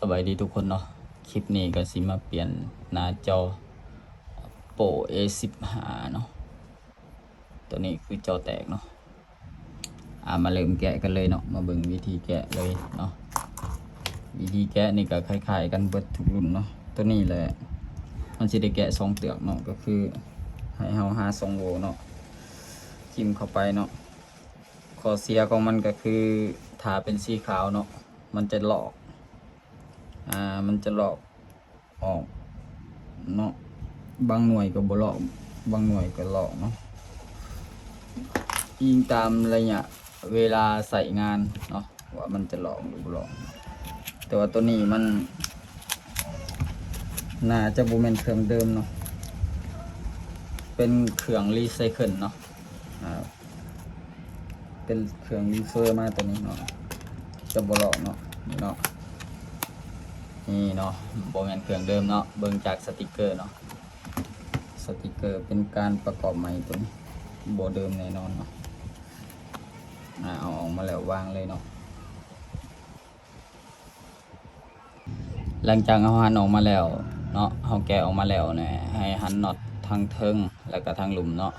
ສະບາຍດີທຸກຄົນເນາະ, ຄລິບນີ້ກໍຊິມາປ່ຽນໜ້າຈໍ ໂອບໂປ ເອສິບຫ້າເນາະ. ໂຕນີ້ຄືຈໍແຕກເນາະ. ອາ ມາເລີ່ມແກະກັນເລີຍເນາະ, ມາເບິ່ງວິທີແກະເລີຍເນາະ. ວິທີແກະນີ້ກໍຄ້າຍໆກັນເບິດທຸກລຸ້ນເນາະ. ໂຕນີ້ແຫຼະ ມັນຊິໄດ້ແກະສອງເປືອກເນາະ, ກໍຄືໃຫ້ເຮົາຫາຊ່ອງໂຫວ່ເນາະ, ຈິ້ມເຂົ້າໄປເນາະ. ຂໍ້ເສຍຂອງມັນກໍຄື ຖ້າເປັນສີຂາວເນາະ ມັນຈະລອກ ອາ ມັນຈະລອກອອກເນາະ, ບາງໜ່ວຍກໍບໍ່ລອກ ບາງໜ່ວຍກໍລອກເນາະ, ອີງຕາມໄລຍະເວລາໃຊ້ງານເນາະ ວ່າມັນຈະລອກຫຼືບໍ່ລອກ. ແຕ່ວ່າໂຕນີ້ມັນໜ້າຈະບໍ່ແມ່ນເຄື່ອງເດີມເນາະ, ເປັນເຄື່ອງຣີໄຊເຄິນເນາະ ອາ ເປັນເຄື່ອງຣີເຟີມາໂຕນີ້ເນາະ, ຈະບໍ່ລອກເນາະ. ນີ້ເນາະ ນີ້ເນາະ ບໍ່ແມ່ນເຄື່ອງເດີມເນາະ, ເບິ່ງຈາກສະຕິກເກີເນາະ, ສະຕິກເກີເປັນການປະກອບໃໝ່ໂຕນີ້ ບໍ່ເດີມແນ່ນອນເນາະ. ອາ ເອົາອອກມາແລ້ວວາງເລີຍເນາະ. ຫຼັງຈາກເຮົາຫັນອອກມາແລ້ວເນາະ, ເຮົາແກະອອກມາແລ້ວແນ່ ໃຫ້ຫັນນັອດທັງເທິງ ແລ້ວກໍທັງລຸ່ມເນາະ,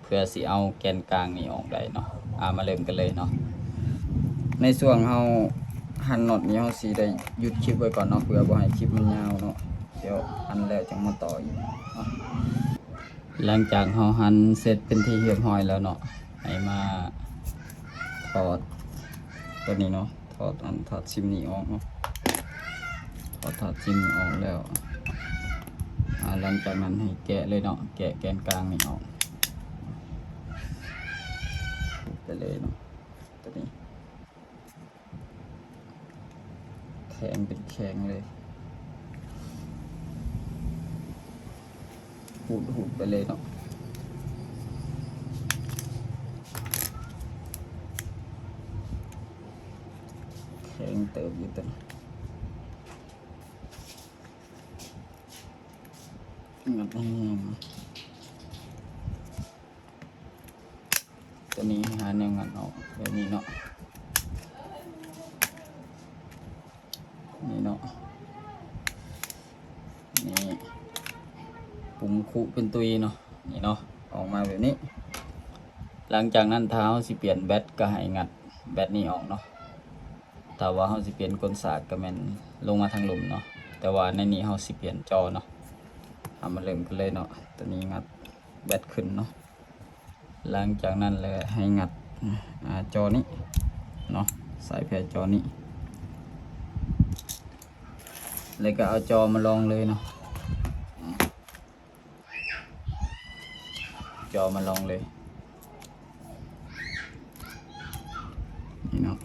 ເພື່ອຊິເອົາແກນກາງນີ້ອອກໄດ້ເນາະ. ອາ ມາເລີ່ມກັນເລີຍເນາະ. ໃນຊ່ວງເຮົາຫັນນັອດນີ້ ເຮົາຊິໄດ້ຢຸດຄລິບໄວ້ກ່ອນເນາະ ເພື່ອບໍ່ໃຫ້ຄລິບມັນຍາວເນາະ, ດຽວຫັນແລ້ວຈັ່ງມາຕໍ່ອີກເນາະ. ຫຼັງຈາກເຮົາຫັນເສັດເປັນທີ່ຮຽບຮ້ອຍແລ້ວເນາະ, ໃຫ້ມາຖອດຕົວນີ້ເນາະ, ຖອດອັນ ຖອດຊິມນີ້ອອກເນາະ, ຖອດ ຖອດຊິມນີ້ອອກແລ້ວ ອາ ຫຼັງຈາກນັ້ນໃຫ້ແກະເລີຍເນາະ, ແກະແກນກາງນີ້ອອກ ໄປເລີຍເນາະ. ຕົວນີ້ແຂງເປັນແຂງເລີຍ, ຂູດ ຂູດໄປເລີຍເນາະ, ແຂງເຕີບຢູ່ຕົວນີ້. ງັດແຮງໆ ຕົວນີ້ຫາແນວງັດອອກແບບນີ້ເນາະ, ນີ້ເນາະ, ນີ້ ປຸງຄຸເປັນຕຸຍເນາະ, ນີ້ເນາະ ອອກມາແບບນີ້. ຫຼັງຈາກນັ້ນ ຖ້າເຮົາຊິປ່ຽນແບັດ ກໍໃຫ້ງັດແບັດນີ້ອອກເນາະ. ຖ້າວ່າເຮົາຊິປ່ຽນກົ້ນສາກກໍແມ່ນລົງມາທາງລຸ່ມເນາະ, ແຕ່ວ່າໃນນີ້ເຮົາຊິປ່ຽນຈໍເນາະ. ເຮົາມາເລີ່ມກັນເລີຍເນາະ, ຕົວນີ້ງັດແບັດຂຶ້ນເນາະ. ຫຼັງຈາກນັ້ນແລ້ວໃຫ້ງັດ ອາ ຈໍນີ້ເນາະ, ສາຍແພຈໍນີ້ ແລ້ວກໍເອົາຈໍມາລອງເລີຍເນາະ. ຈໍມາລອງເລີຍ ນີ້ເນາະ,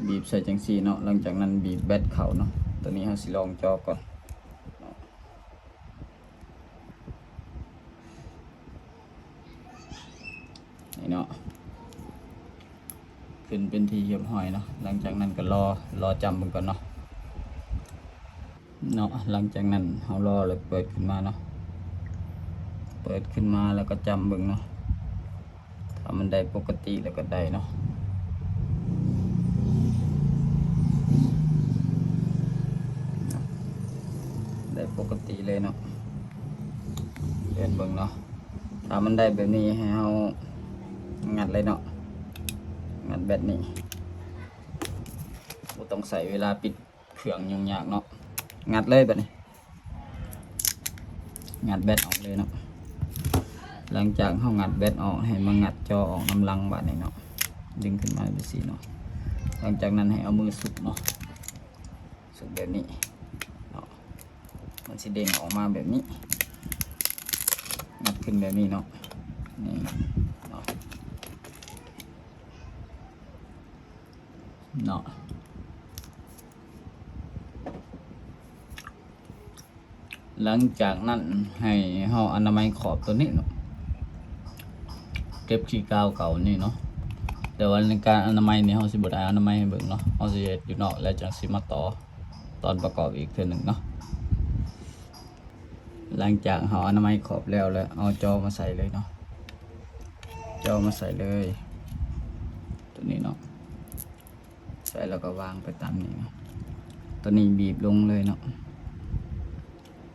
ບີບໃສ່ຈັ່ງຊີ້ເນາະ. ຫຼັງຈາກນັ້ນບີບແບັດເຂົ້າເນາະ, ຕອນນີ້ເຮົາຊິລອງຈໍກ່ອນ. ນີ້ເນາະ ຂຶ້ນເປັນທີ່ຮຽບຮ້ອຍເນາະ. ຫຼັງຈາກນັ້ນກໍລໍ ລໍຈ້ຳເບິ່ງກ່ອນເນາະ ເນາະ. ຫຼັງຈາກນັ້ນເຮົາລໍແລ້ວເປີດຂຶ້ນມາເນາະ, ເປີດຂຶ້ນມາແລ້ວກໍຈ້ຳເບິ່ງເນາະ. ຖ້າມັນໄດ້ປົກກະຕິແລ້ວກໍໄດ້ເນາະ, ໄດ້ປົກກະຕິເລີຍເນາະ. ເດີນເບິ່ງເນາະ, ຖ້າມັນໄດ້ແບບນີ້ໃຫ້ເຮົາງັດເລີຍເນາະ, ງັດແບັດນີ້ ບໍ່ຕ້ອງໃຊ້ເວລາປິດເຄື່ອງຫຍຸ້ງຍາກເນາະ. ງັດເລີຍບາດນີ້, ງັດແບັດອອກເລີຍເນາະ. ຫຼັງຈາກເຮົາງັດແບັດອອກ ໃຫ້ມາງັດຈໍອອກນຳຫຼັງບາດນີ້ເນາະ, ດຶງຂຶ້ນມາແບບຊີ້ເນາະ. ຫຼັງຈາກນັ້ນໃຫ້ເອົາມືສຸກເນາະ, ສຸກແບບນີ້ເນາະ, ມັນຊິເດ້ງອອກມາແບບນີ້, ງັດຂຶ້ນແບບນີ້ເນາະ, ນີ້ເນາະ ເນາະ. ຫຼັງຈາກນັ້ນໃຫ້ເຮົາອະນາໄມຂອບຕົວນີ້ເນາະ, ເກັບຂີ້ກາວເກົ່ານີ້ເນາະ. ແຕ່ວ່າໃນການອະນາໄມນີ້ ເຮົາຊິບໍ່ໄດ້ອະນາໄມໃຫ້ເບິ່ງເນາະ, ເຮົາຊິເຮັດຢູ່ນອກ ແລ້ວຈັ່ງຊິມາຕໍ່ຕອນປະກອບອີກເທື່ອໜຶ່ງເນາະ. ຫຼັງຈາກເຮົາອະນາໄມຂອບແລ້ວ ແລ້ວເອົາຈໍມາໃສ່ເລີຍເນາະ, ຈໍມາໃສ່ເລີຍ ຕົວນີ້ເນາະ. ໃສ່ແລ້ວກໍວາງໄປຕາມນີ້ເນາະ. ຕົວນີ້ບີບລົງເລີຍເນາະ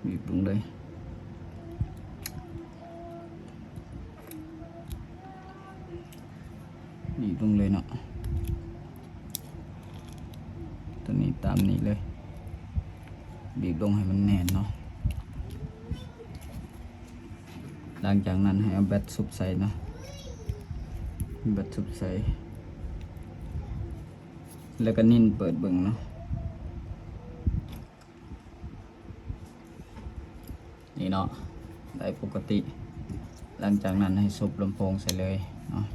ບີບລົງເລີຍ ບີບລົງເລີຍເນາະ. ຕົວນີ້ຕາມນີ້ເລີຍ ບີບລົງໃຫ້ມັນແໜ້ນເນາະ. ຫຼັງຈາກນັ້ນໃຫ້ເອົາແບັດຊຸບໃສ່ເນາະ ແບັດຊຸບໃສ່ ແລ້ວກໍນິ້ນເປີດເບິ່ງເນາະ. ນີ້ເນາະ ໄດ້ປົກກະຕິ. ຫຼັງຈາກນັ້ນໃຫ້ຊຸບລຳໂພງໃສ່ເລີຍເນາະ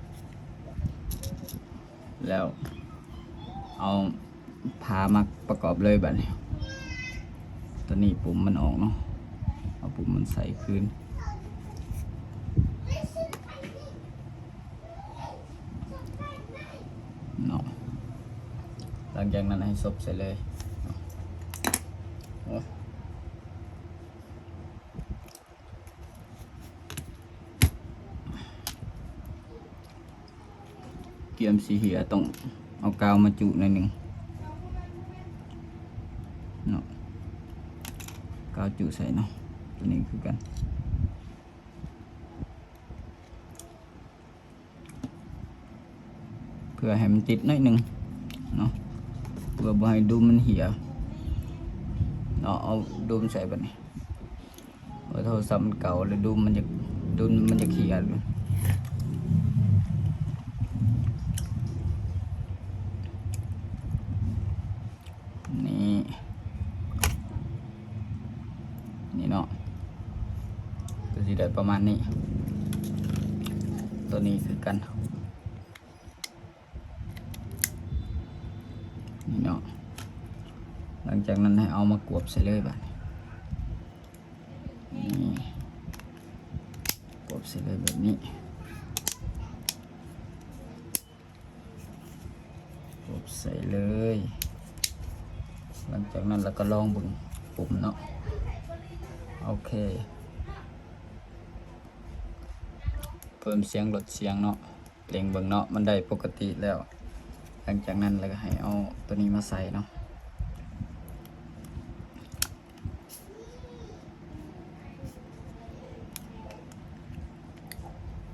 ແລ້ວເອົາຝາມາປະກອບເລີຍບາດນີ້. ຕົວນີ້ປຸ່ມມັນອອກເນາະ ເອົາປຸ່ມມັນໃສ່ຄືນ ເນາະ. ຫຼັງຈາກນັ້ນໃຫ້ສົບໃສ່ເລີຍ. ໂອ້ຍ ກຽມຊິເຫຍ ຕ້ອງເອົາກາວມາຈຸໜ້ອຍໜຶ່ງເນາະ ກາວຈຸໃສ່ເນາະ. ຕົວນີ້ຄືກັນ ເພື່ອໃຫ້ມັນຕິດໜ້ອຍໜຶ່ງເນາະ ເພື່ອບໍ່ໃຫ້ດຸມມັນເຫຍເນາະ. ເອົາດຸມໃສ່ບາດນີ້ ເພາະໂທລະສັບມັນເກົ່າ ແລ້ວດຸມມັນຢາກ ດຸມມັນຢາກເຫຍ. ນີ້ ນີ້ເນາະ ກໍຊິໄດ້ປະມານນີ້. ຕົວນີ້ຄືກັນ ນີ້ເນາະ. ຫຼັງຈາກນັ້ນໃຫ້ເອົາມາກວບໃສ່ເລີຍບາດນີ້ ນີ້ ກວບໃສ່ເລີຍແບບນີ້. ກົບໃສ່ເລີຍ. ຫຼັງຈາກນັ້ນລະກະລອງເບິ່ງປຸ່ມເນາະ. ໂອເຄ ເພີ່ມສຽງ ລົດສຽງເນາະ ເລັ່ງເບິ່ງເນາະ ມັນໄດ້ປົກກະຕິແລ້ວ. ຫຼັງຈາກນັ້ນລະກະໃຫ້ເອົາໂຕນີ້ມາໃສ່ເນາະ.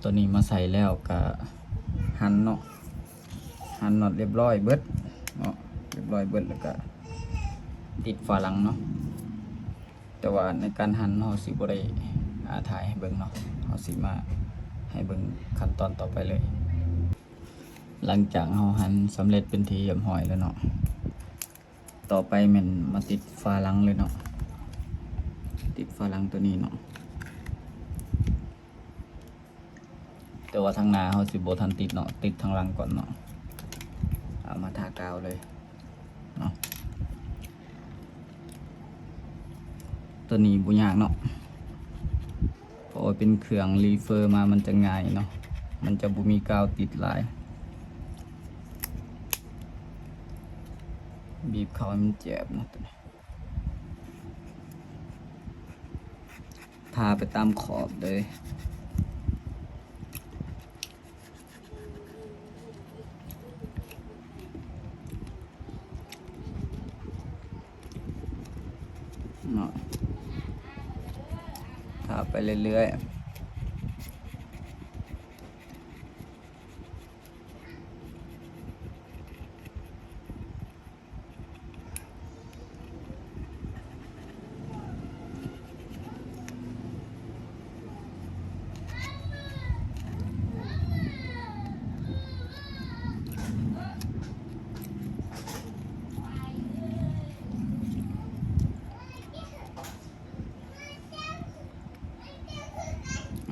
ໂຕນີ້ມາໃສ່ແລ້ວກະຫັນເນາະ ຫັນນັອດຮຽບຮ້ອຍເບິດເນາະ ຮຽບຮ້ອຍເບິດ ລະກະຕິດຝາຫຼັງເນາະ. ແຕ່ວ່າໃນການຫັນເຮົາຊິບໍ່ໄດ້ ອາ ຖ່າຍໃຫ້ເບິ່ງເນາະ ເຮົາຊິມາໃຫ້ເບິ່ງຂັ້ນຕອນຕໍ່ໄປເລີຍ. ຫຼັງຈາກເຮົາຫັນສຳເລັດເປັນທີ່ຮຽບຮ້ອຍແລ້ວເນາະ ຕໍ່ໄປແມ່ນມາຕິດຝາຫຼັງເລີຍເນາະ ຕິດຝາຫຼັງໂຕນີ້ເນາະ. ແຕ່ວ່າທາງໜ້າເຮົາຊິບໍ່ທັນຕິດເນາະ ຕິດທາງຫຼັງກ່ອນເນາະ. ເອົາມາທາກາວເລີຍເນາະ. ໂຕນີ້ບໍ່ຍາກເນາະ ເພາະວ່າເປັນເຄື່ອງຣີເຟີມາ ມັນຈະງ່າຍເນາະ ມັນຈະບໍ່ມີກາວຕິດຫຼາຍ. ບີບເຂົ້າໃຫ້ມັນແຈບເນາະ ໂຕນີ້ ທາໄປຕາມຂອບເລີຍເນາະ ທາໄປເລື້ອຍໆ.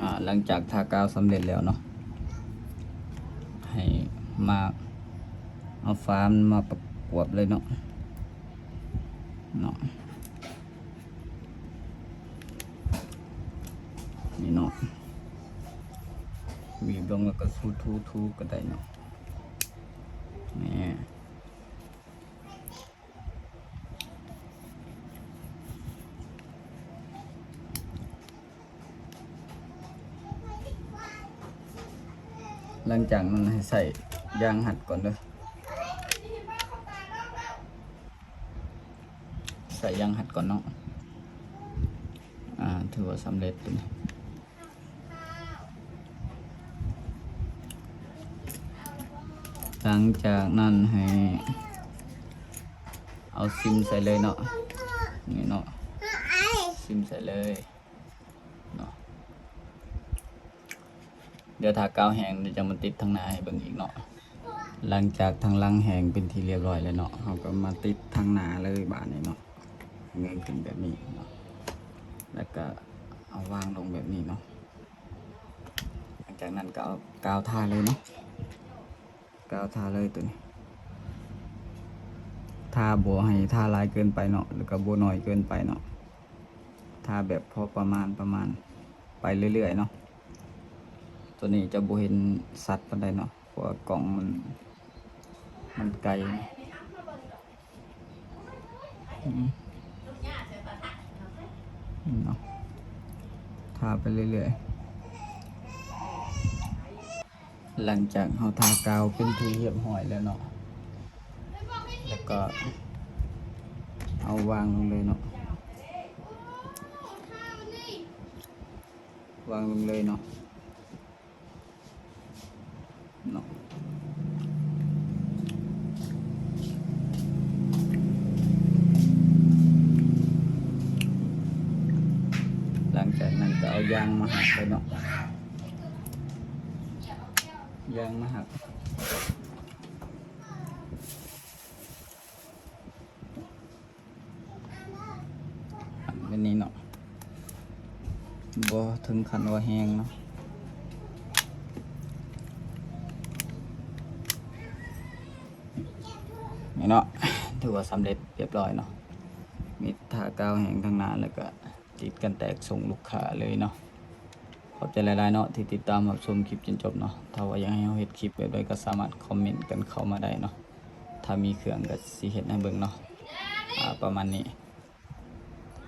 ອາ ຫຼັງຈາກທາກາວສຳເລັດແລ້ວເນາະ ໃຫ້ມາເອົາຝາມັນມາປະກວບເລີຍເນາະ ເນາະ ນີ້ເນາະ ບີບລົງແລ້ວກໍຖູໆ ຖູກໍໄດ້ເນາະ ນີ້. ຫຼັງຈາກນັ້ນໃຫ້ໃສ່ຢາງຮັດກ່ອນເດີ. ສາຍຢາງຮັດກ່ອນເນາະ. ອ່າ ຖືວ່າສຳເລັດຕົວນີ້. ຫຼັງຈາກນັ້ນໃຫ້ເອົາຊິມໃສ່ເລີຍເນາະ ນີ້ເນາະ ຊິມໃສ່ເລີຍເນາະ. ດຽວຖ້າກາວແຫ້ງ ດຽວຈະມາຕິດທາງໜ້າໃຫ້ເບິ່ງອີກເນາະ. ຫຼັງຈາກທາງຫຼັງແຫ້ງເປັນທີ່ລຽບຮ້ອຍແລ້ວເນາະ ເຮົາກໍມາຕິດທາງໜ້າເລີຍບາດນີ້ເນາະ. ເງີຍຂຶ້ນແບບນີ້ເນາະ ແລ້ວກໍເອົາວາງລົງແບບນີ້ເນາະ. ຫຼັງຈາກນັ້ນກໍເອົາກາວທາເລີຍເນາະ. ກາວທາເລີຍຕົວນີ້ ທາບໍ່ໃຫ້ທາຫຼາຍເກີນໄປເນາະ ແລ້ວກໍບໍ່ໜ້ອຍເກີນໄປເນາະ. ທາແບບພໍປະມານ ປະມານໄປເລື້ອຍໆເນາະ. ຕົວນີ້ຈະບໍ່ເຫັນຊັດປານໃດເນາະ ເພາະວ່າກ້ອງມັນ ມັນໄກ. ອືມ ນີ້ເນາະ ທາໄປເລື້ອຍໆ. ຫຼັງຈາກເຮົາທາກາວເປັນທີ່ຮຽບຮ້ອຍແລ້ວເນາະ ແລ້ວກໍເອົາວາງລົງເລີຍເນາະ ວາງລົງເລີຍເນາະ ເນາະ. ຫຼັງຈາກນັ້ນກໍເອົາຢາງມາຮັດເລີຍເນາະ ຢາງມາຮັດ ອັນນີ້ເນາະ ບໍ່ເຖິງຂັ້ນວ່າແຮງເນາະ. ນີ້ເນາະ ຖືວ່າສຳເລັດຮຽບຮ້ອຍເນາະ ມີແຕ່ທາກາວແຫ້ງທາງໜ້າ ແລ້ວກະຕິດກັນແຕກສົ່ງລູກຄ້າເລີຍເນາະ. ຂອບໃຈຫຼາຍໆເນາະ ທີ່ຕິດຕາມຮັບຊົມຄລິບຈົນຈົບເນາະ. ຖ້າວ່າຢາກໃຫ້ເຮົາເຮັດຄລິບແບບໃດ ກໍສາມາດຄອມເມັນກັນເຂົ້າມາໄດ້ເນາະ. ຖ້າມີເຄື່ອງກໍຊິເຮັດໃຫ້ເບິ່ງເນາະ ອາ ປະມານນີ້.